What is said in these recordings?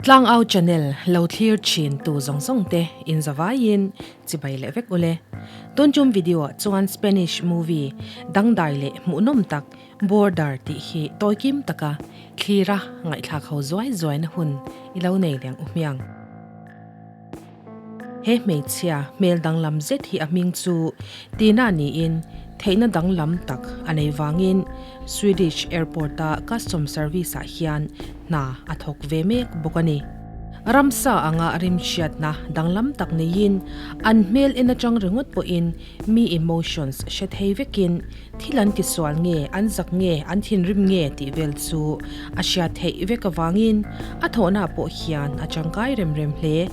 Tlangau channel lo thlir thin tu zawng zawng te in zavaiin chibai leh vek ule. Tun tum video ah chuan Spanish movie dangdai leh hmuhnawm tak Border tih hi tawikim taka thlira ngaihthlak ho zuai zuaina hun i lo nei leng u hmiang. He hmeichhia hmel danglam zet hi a hming chu Tina niin theihna danglam tak a nei vangin Swedish airport-a custom service-ah hian hna a thawk ve mek bawk a ni. Ramsa anga rimhriatna danglam tak neiin an hmel en atang ringawt pawhin mi emotions hre thei vekin Thil an tisual nge, an zak nge, an thinrim nge tih vel chu a hriat theih vek avangin a thawhna pawh hian a tangkai rem rem hle.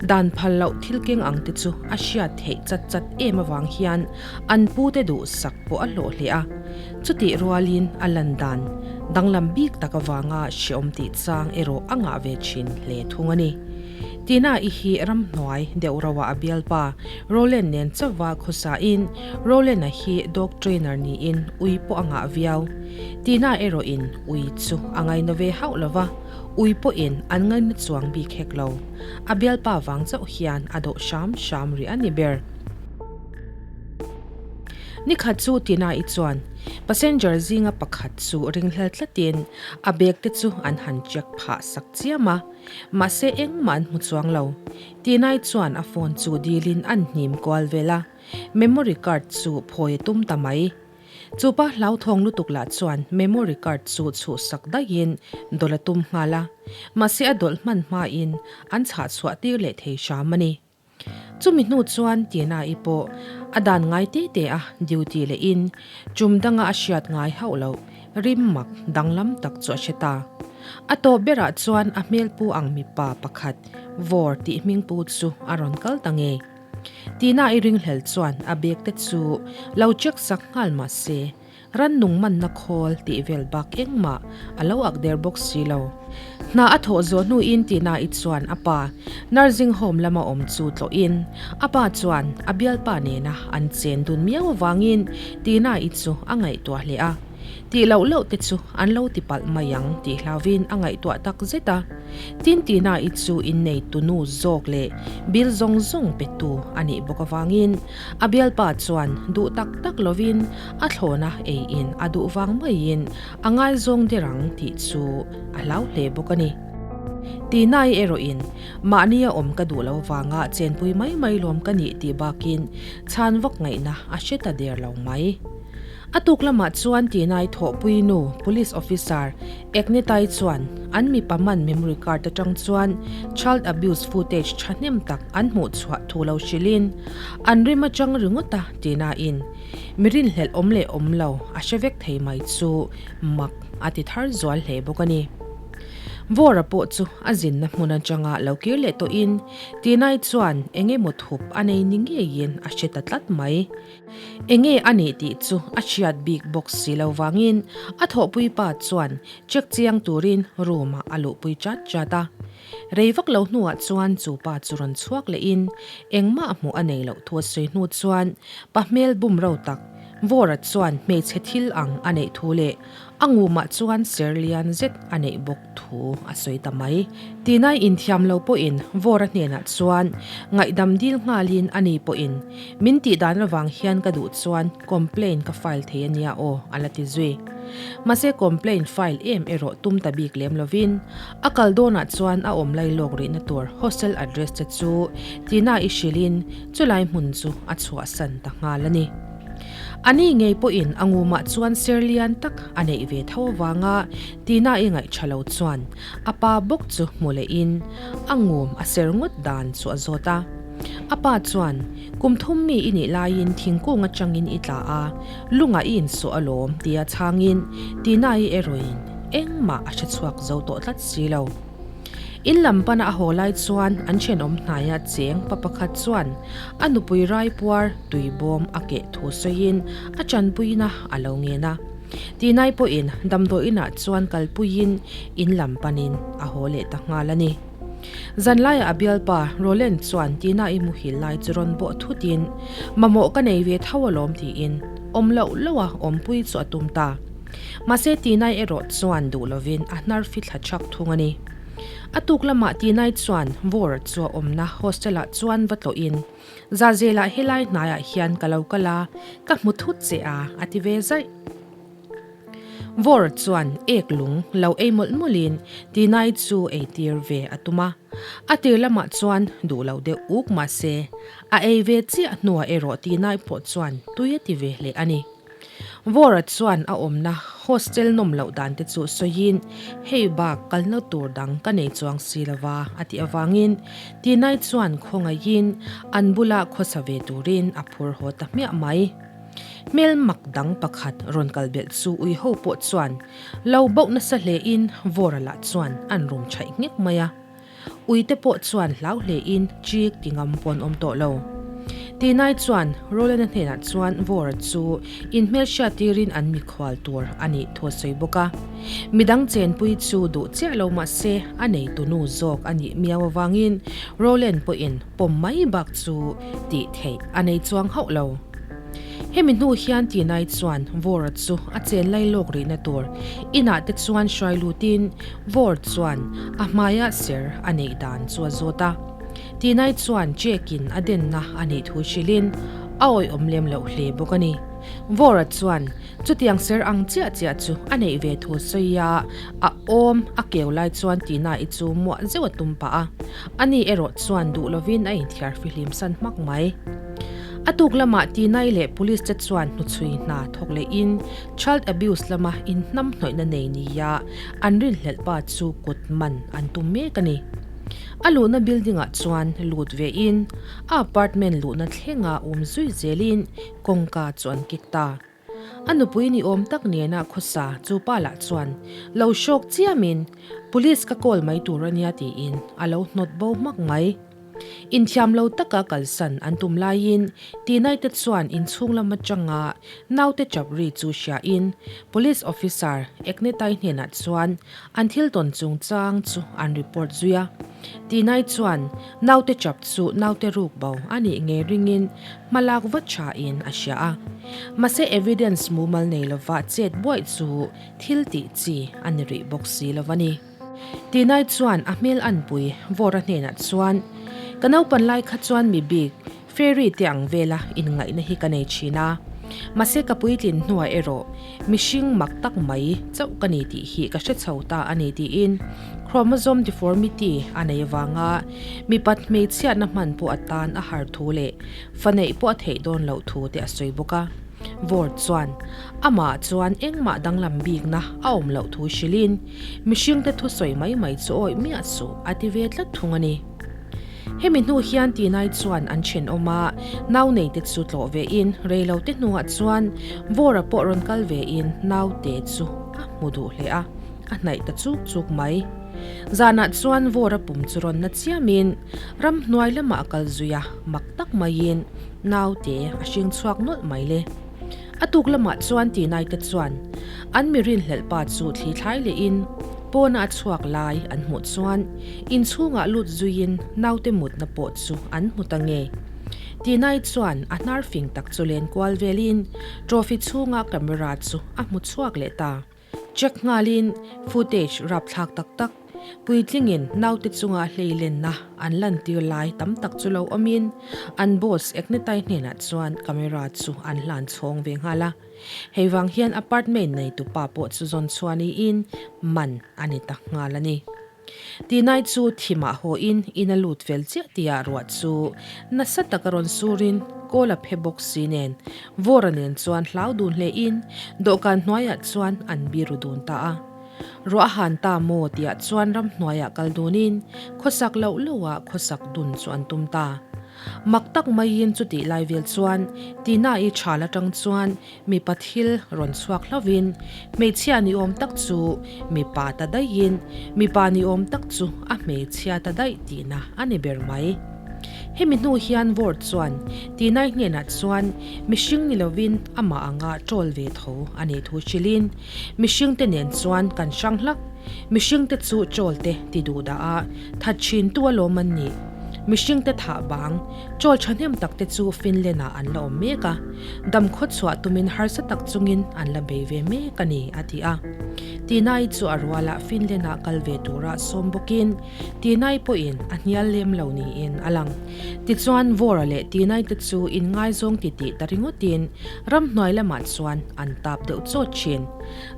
Dan phal loh thil keng ang te chu a hriat theih chat chat em avang hian an pute duhsak pawh a hlawh hle a. Chutih rualin a lan dan danglam bik tak avanga hreawm tih chang erawh a ngah ve thin hle thung a ni. Tina i hi ramhnuai deuh roa a bialpa Roland nen chauhva khawsain Roland-a hi dog trainer niin ui pawh a ngah viau. Tina erawhin ui chu a ngaina ve hauh lo va, ui pawhin an ngaina chuang bik hek lo. A bialpa vang chauh hian a dawh hram hram rih a ni ber. Nikhat chu Tina-i chuan passenger zinga pakhat chu ringhlel tlatin a bag te chu an han check phah sak chiam a. Mahse engmah an hmu chuang lo. Tinai chuan a phone chu dilin an hnim kual vel a, memory card chu phawi a tum ta mai. Chupa hlauthawng lutuk lah chuan memory card chu chhuhsak daihin dawlh a tum nghal a, mahse a dawlh hman hmain an chhah chhuah tir leh thei hram a ni. Chumi hnu chuan Tina-i pawh a dan ngai te te a duty leh in chum danga a hriat ngai hauh loh rim mak danglam tak chu a hre ta. A tawp berah chuan a hmelpu ang mipa pakhat Vawr tih hmingpu chu a rawn kal ta ngei. Tina-i ringhlel chuan a bag te chu lo check sak nghal mah se Rannung manna khawl tih vel bak engmah a lo ak der bawk si lo. Hna a thawh zawh hnuin Tina-i chuan a pa nursing home lama awm chu tlawhin a pa chuan a bialpa nena an chen dun miau avangin Tina-i chu a ngaihtuah hle a. Tih loh loh te chu an lo ti palh mai ang tih hlauvin a ngaihtuah tak zet a. Tin Tina-i chu innei tunu zawk leh bill zawng zawng petu a nih bawk avangin A bialpa chuan duh tak tak lovin a thlawna ei in a duh vang maiin a ngaizawng der ang tih chu a hlau hle bawk a ni. Tinai erawhin mahnia awm ka duh lo vanga chenpui mai mai lawm ka nih tih bakin chhan vak ngaihna a hre ta der lo mai. A tuk lamah chuan Tinai thawhpui nu Police Officer Eknetai chuan an mipa man memory card atang chuan child abuse footage thahnem tak an hmuh chhuah thu lo hrilhin an rim atang ringawt a Tina-in mi rinhlelh awm leh awm lo a hre vek thei mai chu mak a ti thar zual hle bawk a ni. Vawra pawh chu a zinna hmun atanga lo kir leh tawhin Tinai chuan eng emaw thup a nei ni ngeiin a hre ta tlat mai. Enge a nih tih chu a hriat bik bawk si lo vangin a thawhpui pa chuan check chiang turin room ah a luhpui chat chat a. Rei vak lo hnuah chuan chu pa chu rawn chhuak lehin engmah hmuh a nei loh thu a sawi hnu chuan pa hmel bum ro tak Vawra chuan hmeichhe thil ang a neih thu leh A ngumah chuan ser lian zet a neih bawk thu a sawi ta mai. Tinai inthiam lo pawhin Vawra hnenah chuan ngaihdam dil nghalin a ni pawhin min tihdan avang hian ka duh chuan complaint ka file thei a nia aw a la ti zui. Mahse complaint file em erawh tum ta bik lem lovin a kal dawnah chuan a awm lai lawk rihna tur hostel address te chu Tina i hrilhin chulai hmun chu a chhuahsan ta nghal a ni. A ni ngei pawhin a ngumah chuan ser lian tak a neih ve tho avanga Tina i ngaih tha lo chuan a pa bawk chu hmu lehin a ngum a ser ngawt dan chu a zawt a. A pa chuan, Kum thum mi i nih laiin thingkung atangin i tla a, lungah i insawh alawm tia chhangin Tina i erawhin engmah a hre chhuak zo tawh tlat si lo. In lam pana a haw lai chuan an thenawm hnaia cheng pa pakhat chuan a nupui raipuar tui bawm a keh thu sawiin a tanpuina a lo ngen a. Tinai pawhin damdawiinah chuan kalpuiin in lam panin a haw leh ta nghal a ni. Zanlaiah a bialpa Roland chuan Tina-i muhil lai chu rawn bawh thutin mamawh ka nei ve tho alawm tiin awm loh loh a awmpui chu a tum ta. Mahse Tinai erawh chuan duh lovin a hnar fithla chak thung a ni. A tuk lamah Tinai chuan Vawra chu a awmna hostel-ah chuan va tlawhin, Zahzelah helai hnaiah hian ka lo kal a, ka hmu thut che a, a ti ve zaih. Vawra chuan ek lung lo ei mawlh mawlhin Tinai chu ei tir ve a tum a. A tir lamah chuan duh lo deuh uk mah se, a ei ve chiah hnuah erawh Tinai pawh chuan tui a ti ve hle a ni. Vawra chuan a awmna hostel nawm loh dan te chu sawiin, Hei bak kalna tur dang ka nei chuang si lova a tih avangin Tinai chuan khawngaihin an bula khawsa ve turin a phur haw ta hmiah mai. Hmel mak dang pakhat rawn kal belh chu ui ho pawh chuan lo bauh nasa hlein Vawra lah chuan an rum chhaih nghek mai a. Ui te pawh chuan hlau hlein chik ti ngam pawn awm tawh lo. Tinai chuan Roland-a hnenah chuan Vawra chu inhmelhriat tirin an mikhual tur a nih thu a sawi bawk a. Midang chenpui chu duh chiah lo mah se a neitu nu zawk a nih miau avangin Roland pawhin pawm mai bak chu tih theih a nei chuang hauh lo. Hemi hnu hian Tinai chuan Vawra chu a chen lai lawk rihna tur inah te chuan hruai lutin Vawr chuan a hmaiah ser a neih dan chu a zawt a. Tinai chuan check-in a denna a neih thu hrilhin a awihawm lem loh hle bawk a ni. Vawra chuan chutiang ser ang chiah chiah chu a neih ve thu sawi a, a awm a keu lai chuan Tinai chu muah zeuh a tum pah a. Ani erawh chuan duh lovin a inthiar fihlim san hmak mai. A tuk lamah Tinai leh Police te chuan hnuchhui hna thawk lehin child abuse lama inhnam hnawihna nei nia an rinhlelh pa chu kut man an tum mek a ni. A luhna building ah chuan lut vein a apartment luhna thlenga awm zui zelin kawngka chu an kik ta. A nupui ni awm tak nena khawsa chu pa lah chuan lo hrawk chiamin Police ka call mai tur a nia tiin a lo hnawt bo hmak mai. Inthiam lo taka kalsan an tum laiin Tinai te chuan inchhung lam atanga naute chap ri chu hriain Police officer Eknetai hnenah chuan an thil tawn chungchang chu an report zui a. Tinai chuan naute chap chu naute ruk bo a nih ngei ringin hmalak vat thain a hria a. Mahse evidence mumal nei lova chet buaih chu thil tih chi a ni rih bawk si lo a ni. Tinai chuan a hmel anpui Vawra hnenah chuan, Ka naupan lai kha chuan mi bik, fairy te ang vela inngaihna hi ka nei thin a. Mahse ka puitlin hnuah erawh mihring mak tak mai chauh ka ni tih hi ka hre chho ta a ni tiin chromosome deformity a nei avanga mipat hmeichhiatna hman pawh atan a har thu leh fa neih pawh a theih dawn loh thu te a sawi bawk a. Ward chuan amah chuan engmah danglam bikna a awm loh thu hrilhin mihringte thusawi mai mai chu awih miah suh a ti ve tlat thung a ni. Hemi hnu hian Tinai chuan an thenawm a, nau neite chu tlawh vein reilote hnuah chuan Vawra pawh rawn kal vein naute chu a hmu duh hle a, a hnaih ta chuk chuk mai. Zanah chuan Vawra pum chu rawn na chiamin ramhnuai lamah a kal zui a, mak tak maiin naute a hring chhuak nawlh mai le. A tuk lamah chuan Tinai te chuan an mi rinhlelh pa chu thli thlai lehin pawna a chhuak lai an hmuh chuan inchhungah lut zuiin naute mutna pawh chu an hmu ta nge. Tinai chuan a hnar fing tak chu len kual velin trophy chhunga camera chu a hmu chhuak leh ta. Check nghalin footage rapthlak tak tak puitlingin naute chunga hleilenna an lantir lai tam tak chu lo awmin an boss Eknetai hnenah chuan camera chu an hlan chhawng ve nghal a. Hei vang hian apartment neitupa pawh chu zawn chhuah niin man a ni ta nghal a ni. Tinai chu thimah hawiin in a lut fel chiah tia ruah chu nasa taka rawn surin kawl a phe bawk si nen Vawra nen chuan hlau dun hlein dawhkan hnuaiah chuan an biru dun ta a. Ruah a han ta maw tiah chuan ramhnuaiah kal dunin khawsak loh loah khawsak dun chu an tum ta. Mak tak maiin chutih lai vel chuan Tina-i chhal atang chuan Mipa thil rawn chhuak hlauhin hmeichhia ni awm tak chu mipa ta daihin mipa ni awm tak chu a hmeichhia ta daih tihna a ni ber mai. Hemi hnu hian Ward chuan Tinai hnenah chuan mihring ni lovin amah anga troll ve tho a nih thu hrilhin mihringte nen chuan kan hrang hlak, mihringte chu troll te ti duh dah a that thintu alawm an nih. Mihringte thah bang, chawl thahnem tak te chu Finland ah an la awm mek a, dam khawchhuah tumin harsa tak chungin an la bei ve mek a ni, a ti a. Tinai chu a rualah Finland ah kal ve tura sawm bawkin Tinai pawhin a hnial lem lo niin a lang. Tichuan Vawra leh Tinai te chu inngaizawng titih ta ringawtin ramhnuai lamah chuan an tap deuh chawt thin.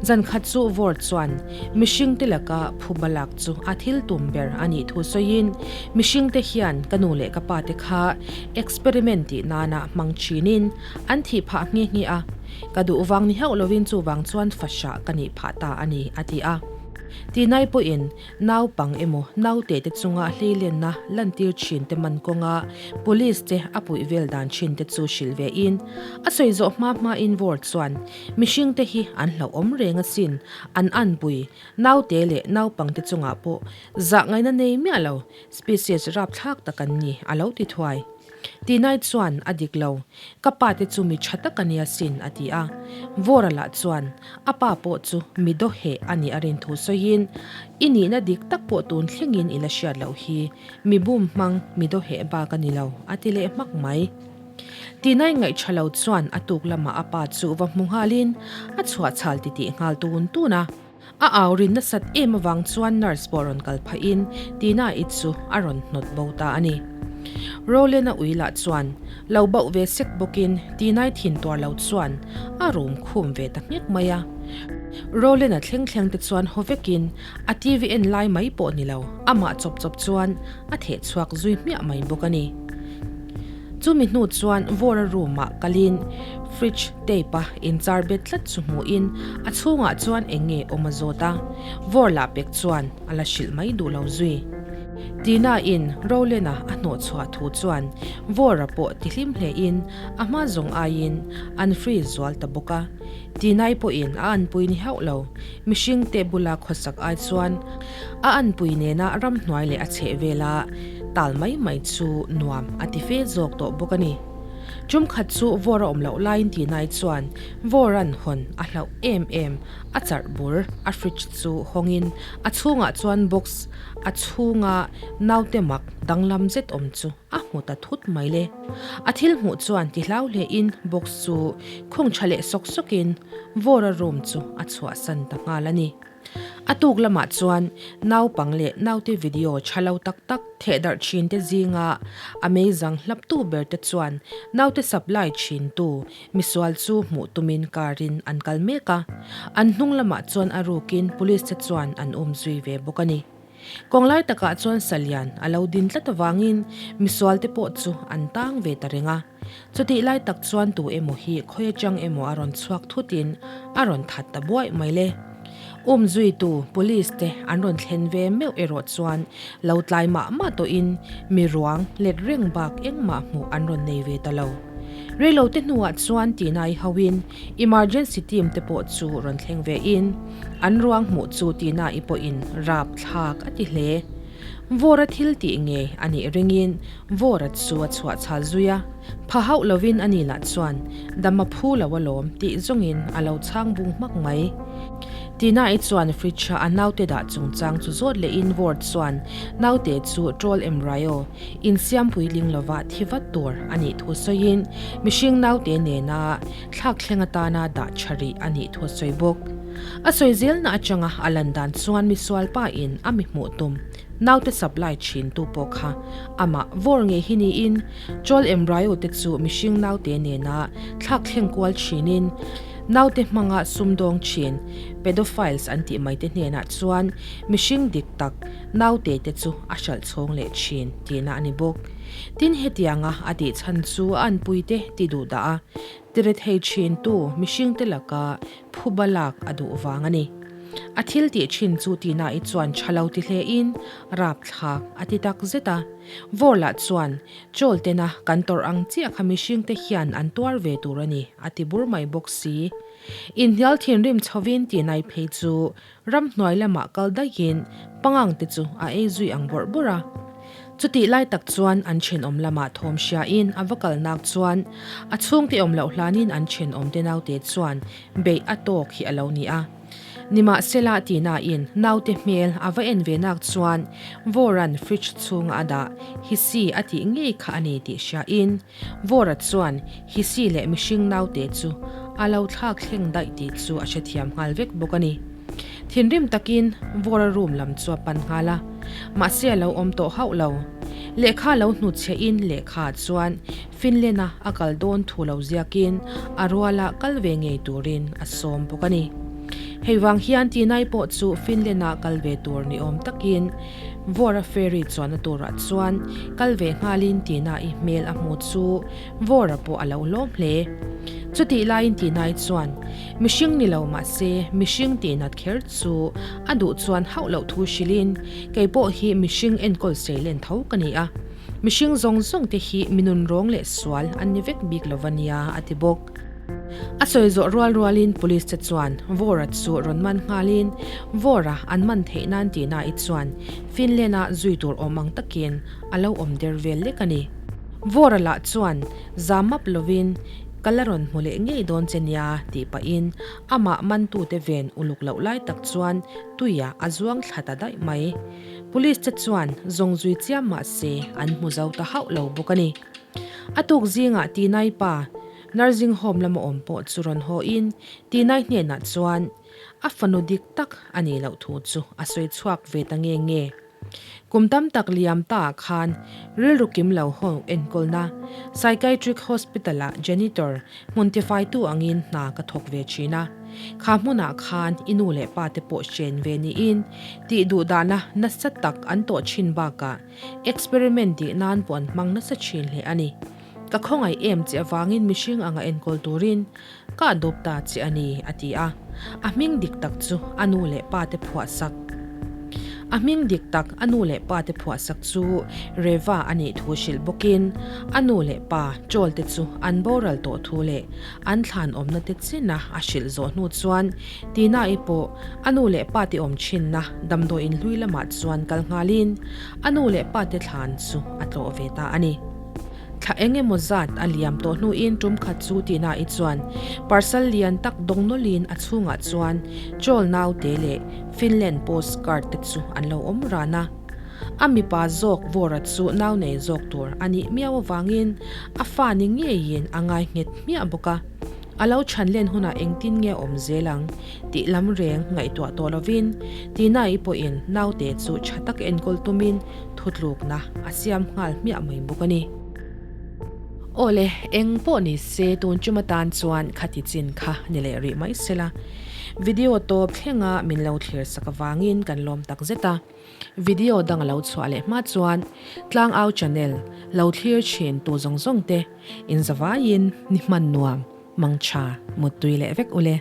Zan khat chu Vawr chuan mihringte laka phuba lak chu a thil tum ber a nih thu sawiin, Mihringte hian ka nu leh ka pa te kha experiment tih nana hmang thinin an thih phah nghe nghe a, ka duh vang ni hauh lovin chuvang chuan fahrah ka nih phah ta a ni, a ti a. Tinai pawhin Naupang emaw naute te chunga hleilenna lantir thin te man kawnga police te a puih vel dan thin te chu hrilh ve in, a sawi zawh hma hma in Vawr chuan mihring te hi an hlauhawm reng asin, an anpui, naute leh naupang te chungah pawh zah ngaihna nei miah lo species rapthlak tak an ni a lo ti thuai. Tinai chuan a dik lo, ka pa te chu mi tha tak a nia sin a ti a. Vawra lah chuan a pa pawh chu mi dawheh a nih a rin thu sawiin, I nihna dik tak pawh tun thlengin i la hriat loh hi, mi bum hmang mi dawheh bak a ni lo a ti leh hmak mai. Tinai ngaih tha lo chuan a tuk lamah a pa chu va hmu nghalin a chhuah chhal titih nghal tun tun a. A au rin nasat em avang chuan nurse pawh rawn kal phahin Tina-i chu a rawn hnawt bo ta a ni. Rowland-a ui lah chuan lo bauh ve sek bawkin Tina-i thin tuar lo chuan a rum khum ve ta nghek mai a. Rowland-a thleng thleng te chuan haw vekin a TV en lai mai pawh ni lo, amah chawp chawp chuan a theh chhuak zui hmiah mai bawk a ni. Chumi hnu chuan Vawra room ah kalin fridge tape a inchar bet tlat chu hmuhin a chhungah chuan eng nge awm a zawt a, Vawr lah pek chuan a la hrilh mai duh lo zui. Tina in Rowland-a a hnawh chhuah thu chuan Vawra pawh tihlim hlein a hma zawng aiin an free zual ta bawk a. Tinai pawhin a anpui ni hauh lo, mihring te bula khawsak ai chuan a anpui nena ramhnuai leh a chheh vela tal mai mai chu nuam a ti fe zawk tawh bawk a ni. Tum khat chu vawr a awm loh laiin Tinai chuan vawran hawn a hlauh em em, a charh bur a fridge chu hawngin a chhungah chuan box a chhunga naute mak danglam zet awm chu a hmu ta thut mai le. A thil hmuh chuan ti hlau hlein box chu khung tha leh sawk sawkin Vawra room chu a chhuahsan ta nghal a ni. A tuk lamah chuan naupang leh naute video tha lo tak tak theh darh thin te zinga a meizang hlaptu ber te chuan naute supply thin tu misual chu hmuh tumin car in an kal mek a, an hnung lamah chuan a rukin police te chuan an um zui ve bawk a ni. Kawng lai takah chuan Salian a lo din tlat avangin misual te pawh chu an tang ve ta reng a. Chutih lai tak chuan tu emaw hi khawi atang emaw a rawn chhuak thutin a rawn that ta buaih mai le. Um zuitu police te an rawn thlen ve meuh erawh chuan lo tlai mah mah tawhin mi ruang let reng bak engmah hmuh an rawn nei ve ta lo. Reilote hnuah chuan Tinai hoin Emergency team te pawh chu rawn thleng ve in an ruang hmuh chu Tina-i pawhin rap thlak a ti hle. Vawra thil tih ngei a nih ringin Vawra chu a chhuah chhal zui a, pha hauh lovin ani lah chuan dam a phu lo alawm tih zawngin a lo chhang bung hmak mai. Tina-i chuan fridge-a a naute dah chungchang chu zawt lehin Vawr chuan naute chu troll embryo insiam puitling lova thi vat tur a nih thu sawiin mihring naute nena thlak thleng atana dah tha rih a nih thu a sawi bawk. A sawi zelna atanga a lan dan chuan misual pa in a mi hmuh tum naute supply thin tu pawh kha amah vawr ngei hi niin Troll embryo te chu mihring naute nena thlak thleng kual thinin naute hmanga sumdawng thin pedophiles an tih mai te hnenah chuan mihring dik tak naute te chu a hralh chhawng leh thin tihna a ni bawk. Tin hetianga a tih chhan chu a anpuite ti duh dah a, tire thei thin tu mihringte laka phuba lak a duh vang a ni. A thil tih thin chu Tina-i chuan tha lo ti hlein rapthlak a ti tak zet a. Vawr lah chuan Chawl tena kan tawrh ang chiah kha mihringte hian an tuar ve tur a ni a ti bur mai bawk si. Inhnial thinrim chhovin Tina-i phei chu Ramhnuai lamah kal daihin pangang te chu a ei zui ang bawrh bawrh a. Chutih lai tak chuan an thenawm lamah thawm hriain a va kal nak chuan a chhungte awm loh hlanin an thenawm te naute chuan beih a tawk hi a lo ni a. Nimahsela Tina-in naute hmel a va en ve nak chuan Vawra'n fridge chhunga a dah Hisi a tih ngei kha a ni tih hriain Vawra chuan Hisi leh mihring naute chu a lo thlak thleng daih tih chu a hrethiam nghal vek bawk a ni. Thinrim takin Vawra room lam chu a pan nghal a, mahse a lo awm tawh hauh lo. Lehkha lo hnutchhiahin lehkha chuan Finland-a a kal dawn thu lo ziakin a ruala kal ve ngei turin a sawm bawk a ni. Hei vang hian Tinai pawh chu Finland-a kal ve tur ni awm takin Vawra ferry chuanna turah chuan kal ve nghalin Tina-i hmel a hmu chu Vawra pawh a lo hlawm hle. Chutih laiin Tinai chuan mihring ni lo mahse mihring tihnat kher chu a duh chuan hauh loh thu hrilhin kei pawh hi mihring enkawl seilen tho ka ni a. Mihring zawng zawng te hi mi nun rawng leh sual an ni vek bik lo va nia, a ti bawk. A sawi zawh rual rualin police te chuan Vawra chu rawn man nghalin Vawra an man theih nan tihna-i chuan Finland-a zui tur awm ang takin a lo awm der vel lek a ni. Vawra lah chuan zam map lovin ka la rawn hmu leh ngei dawn che nia tih pahin amah mantute ven uluk loh lai tak chuan tuiah a zuang thla ta daih mai. Police te chuan zawng zui chiam mah se an hmu zo ta hauh lo bawk a ni. A tuk zingah Tinai pa nursing home lama awm pawh chu rawn haw in Tinai hnenah chuan a fanu dik tak a nih loh thu chu a sawi chhuak ve ta nge nge. Kum tam tak liam ta ah khan rilru kim lo ho enkawlna Psychiatric Hospital ah janitor hmun tifaitu angin hna ka thawk ve thin a. Kha hmunah khan i nu leh pa te pawh hren ve niin tih duh dahna nasa tak an tawh thin bakah experiment tih nan pawh an hmang nasa thin hle a ni. Ka khawngaih em che avangin mihring anga enkawl turin ka adopt ta che a ni, a ti a. A hming dik tak chu a nu leh pa te phuahsak. A hming dik tak a nu leh pa te phuahsak chu Reva a nih thu hrilh bawkin a nu leh pa Chawl te chu an boral tawh thu leh An thlan awmna te china a hrilh zawh hnu chuan Tina-i pawh a nu leh pa te awm thinna damdawiin hlui lamah chuan kal nghalin a nu leh pa te thlan chu a tlawh ve ta a ni. Thla eng emaw zat a liam tawh hnuin tum khat chu Tina-i chuan parcel lian tak dawng nawlhin a chhungah chuan Chawl naute leh Finland post card te chu an lo awm ran a. A mipa zawk Vawra chu nau nei zawk tur a nih miau avangin a fa ni ngeiin a ngai nghet hmiah bawk a. A lo chhan len hunah engtin nge awm zel ang tih lam reng ngaihtuah tawh lovin Tina-i pawhin naute chu tha tak enkawl tumin thutlukna a siam nghal hmiah mai bawk a ni. Awle, eng pawh ni se tun chum atan chuan khati chin kha ni leh rih mai sela. Video tawp thlenga min lo thlir sak avangin kan lawm tak zet a. Video dang a lo chhuah leh hma chuan Tlangau channel lo thlir thin tu zawng zawng te in zavaiin ni hman nuam, mangtha, muttui leh vek ule.